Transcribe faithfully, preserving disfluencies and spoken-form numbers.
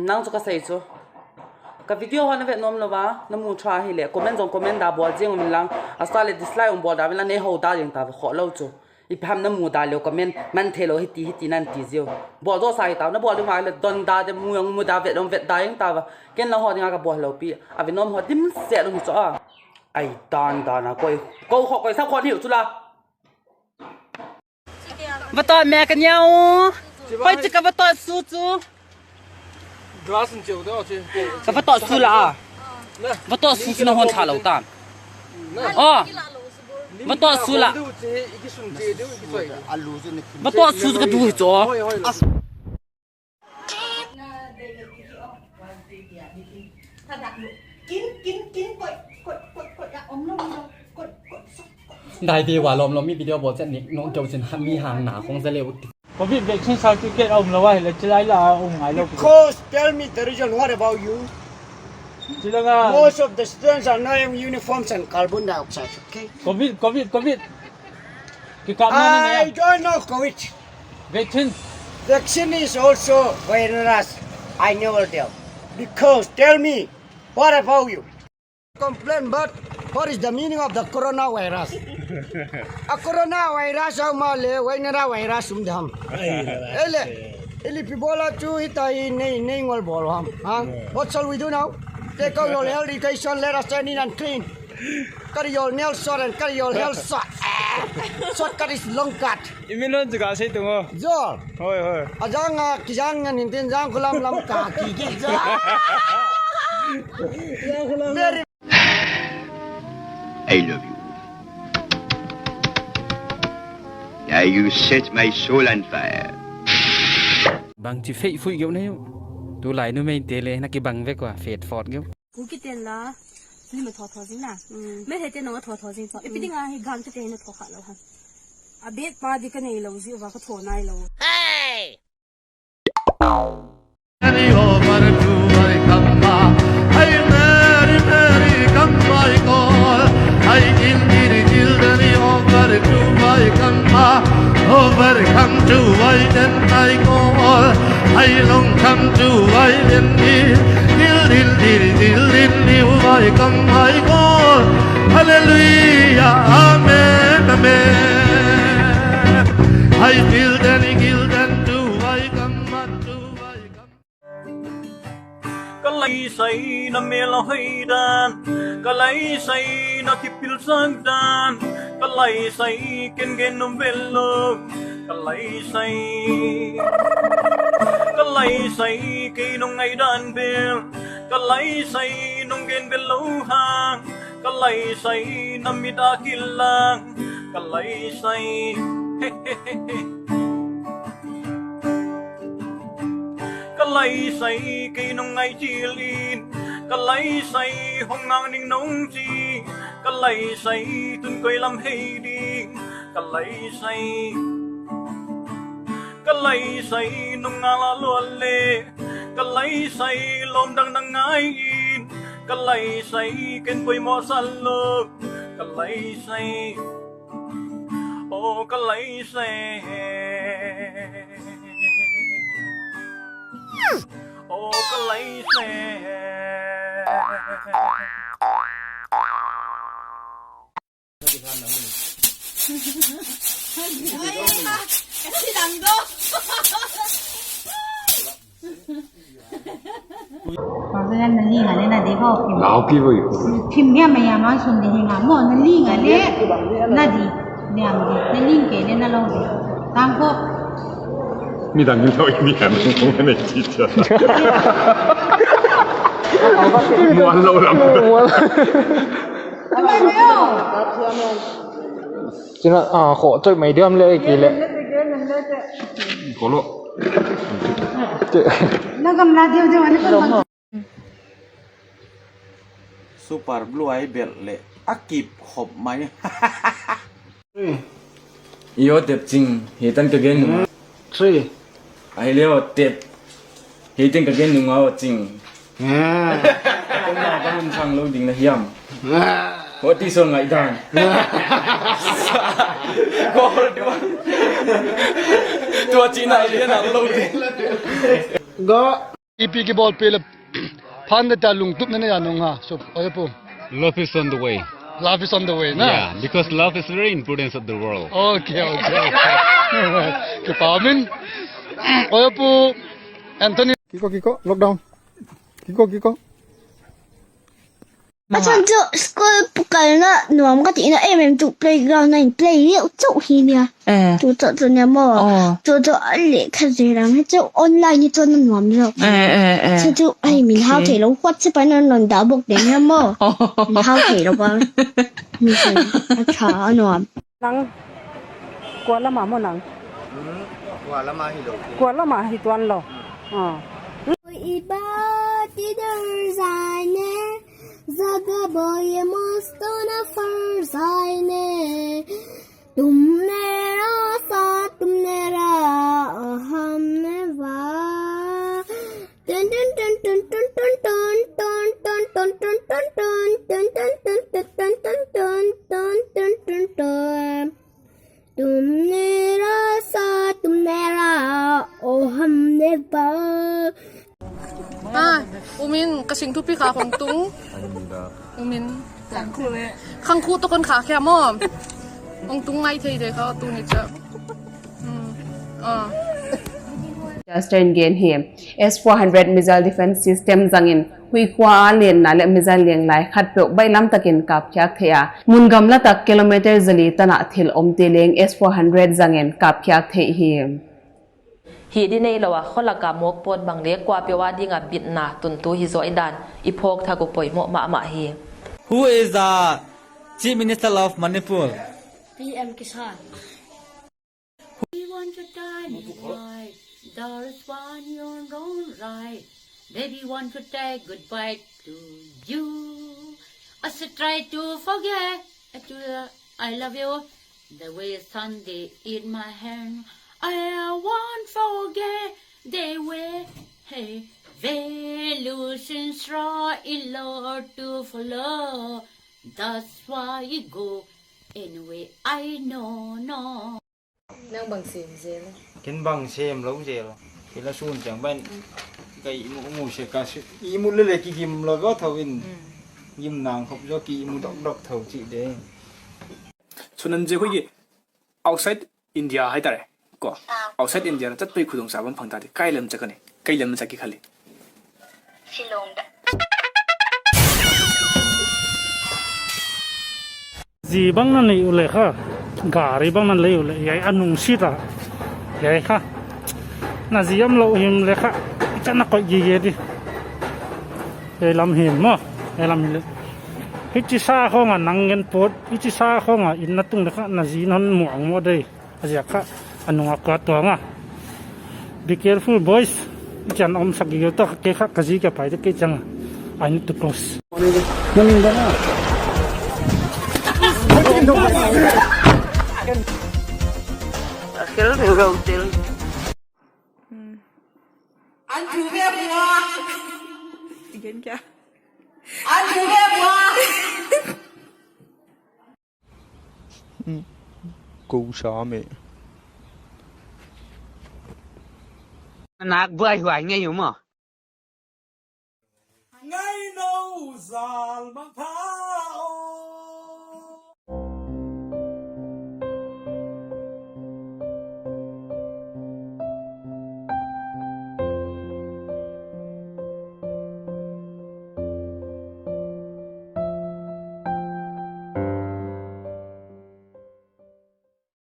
Nang chu ka sei chu. Ka video hon na vet nuam lou va, na mu tha hi leh, comment zong comment da bawl zing un lang, a sa leh dislike un bawl da un lang, nei hou da ding ta ve khoh lou chu. I pham na mu da leh comment, man thei lou hiti hiti nan ti ziau. Bawl zo sa hi ta, na bawl ding va leh don da de mu yang mu da vet dong vet da yang ta va. Ken la ho ding a ka bawl lou pi, a ve nuam ho dim se lou hi chu a. Ai dan dan a koi, ko khoh koi sa khoh hiu chu la. Va tawt mek a niau. Koi chi ka va tawt su chu. Glass in cheu deuh chi. Ka va tawt su la a. Na. Va tawt su chu na hon tha lou tan. Na. Oh. Va tawt su la. Deuh chi, i kisun chi deuh, i kisoi deuh. Va tawt su chu ka du hi chu. Hoi, hoi. Dai be wa lom lom mi video bawl chet ni nong keu chin ha mi hang na khong za leu ti. Covid vaccine certificate a um lou a hi leh chilai la a um ngai lou. Because tell me the reason, what about you? Chilanga. Most of the students are not wearing uniforms and carbon dioxide, okay? Covid, Covid, Covid. Ki kap na na ya. I don't know Covid. Vaccine. Vaccine is also virus. I never tell. Because tell me, what about you? Complain, but what is the meaning of the coronavirus? A coronavirus a um a leh, virus um dam. Ai, ai, ai. Ele, ili pi bola chu hita hi nei, nei ngol bol ham. Ha? Yeah. What shall we do now? Take out your health education, let us turn in and clean. Cut your nails short and cut your hair short. Eh, short cut is long cut. I min lon juga sei tung o. Zol. Hoi, hoi. A zang a, ki zang a, nin tin zang kulam lam ka, ki ki zang. Zang kulam lam. Very I love you. Now you set my soul on fire. Bangchi fei fui geu nei. Tulai numei te leh na kibang vek ua, fet fot geu. Pu kiten la, ni ma thotho zing na. Mm. Me he te nong a thotho zing chu. Mm. Ipi ding a hi gang te te na tho kha lou ha. A bet pa di ka nei lou zi va ka tho nai lou. Hey! Mary over to I come, Hail Mary, Mary, come I call. I kill, kill, kill, Mary over to I come, overcome to I then I call. I long come to I then kill, kill, kill, kill, kill, kill, I come I call. Hallelujah, amen, amen. I feel then kill then to I come, to I come. Ka laisai na mel a hoih dan, ka laisai na kipilsak dan, ka laisai ken gen nop vel lou, ka laisai. Ka laisai kei nong ngaihdan vel, ka laisai nong gen vel lou hang, ka laisai na mit a kilang, ka laisai. Ka laisai kei nong ngaih chil in, ka laisai hong ngak ning nong chi, ka laisai tun koi lam hei ding, ka laisai. Ka laisai nong ngak la lou leh, ka laisai lom dang nang ngai in, ka laisai ken poimoh sa lou, ka laisai. Oh, ka laisai. Oh, ka laisai. Pausa yan na ling a leh na di ko phim. Lau ki voi. Phim hiam a hiam a sun di hi nga mo na ling a leh na di. Niam di. Na ling kei leh na lou di. Tang ko. Mi dang ni lou ni an mo na chi cha. Mual lou lam. China, ah, khoh choi mai diam leh ki leh. Khoh lou. Na gam la diam diam ni. Super Blue ai bel leh a kip khop mai. Io tep ching, hitan ka gen nung. Three. Ai leo tep. Hitan ka gen nung au ching. Ah. Kong na ka mun sang lou ding na hiam. Ah. Hoti so ngai dan. Ah. Kol dua. Tua china ai na lou ding. Go. Ipi kibawlpih leh phan deuh ta lungtup na nei a nung ha, so, oi pu. Love is on the way. Love is on the way, na? Yeah, because love is very important of the world. Okay, okay, okay. Kipa min. Oi pu. Anthony. Kiko, kiko, lockdown. Kiko, kiko. A chang chu school kalna nuam ka ti na em em chu playground na in play ni chu hi nia. Eh. Chu chu chu nia maw. Oh. Chu chu a leh kha zi lam hi chu online hi chu na nuam lo. Eh, eh, eh. Chu chu ai min hau thei lo, huat se pa na non da bok de nia maw. Oh. Min hau thei lo ba. Mi sen a cha a nuam. Nang kua lama maw nang? Hmm, kua lama hi lo. Kua lama hi tuan lo. Hmm. Ah. Iba ti dar zaine, zaga boye mostona far zaine. तुमने रास्ता, तुमने राह, हमने वाह। टन टन टन टन टन टन टन। तुमने रास्ता, तुमने राह, ओ हमने वाह। Ah, umin, ka sing thupi kha hong tung. Umin. Khangkhu toh kon kha khia maw. Hong tung ngai thei de kha tu ni cha. Hmm. Ah. Justin gen hi. S four hundred missile defense system zangin huikhua a lenna leh missile leng lai khat peuh baihlam takin kapkhiak thei a. Mun gamla tak kilometer zali tan a thil omte leng S four hundred zangin kapkhiak thei hi. Hih di neilou a, kholak a mawk pawt bang leh kuapeuh a ding a bitna tuntu hi zaw i dan, i phawk thak uh poimoh mahmah hi. Who is the Chief Minister of Manipur? P M Kisan. He want to turn it right, there's one you're wrong, right. Baby want to take goodbye to you. I should try to forget to, I love you. The way Sunday in my hand, I won't forget the way. Hey, revolutions raw in Lord to follow. That's why you go anyway, I know no. Nang bang sem zel? Ken bang sem lou zel. Kila sun chang ban. Ka ihmu mu se ka su. Ihmu lele ki gim lou va thou in. Mm. Gim nang khop zo ki ihmu dok dok thou chi de. Sunan je khoi ki outside India hai ta re. Ko. Outside India na chat pai khudong sa bang phang ta de. Kai lam cha ka ne. Kai lam cha ki khale. Shillong da. Zi bang na nei uleh kha, gari bang na lei uleh, hiai a nung si ta, hiai kha. Na zi om lou him leh kha, i chan na koih gige di. Hiai lam him maw, hiai lam hi leh. Hichi sa khong a nang ngen pawt, hichi sa khong a inn na tung leh kha, na zi non muang maw dei. A ziak kha a nung a kua tuang a. Be careful, boys. Chan om sak gige ta, kei kha ka zi ka pai te kei chang. I need to close. Akhil ni rau til. An thu ve bua. Again kya? An thu ve bua. Ko sa me. Nak buai huai ngai yu mo. Ngai no zal bang pha.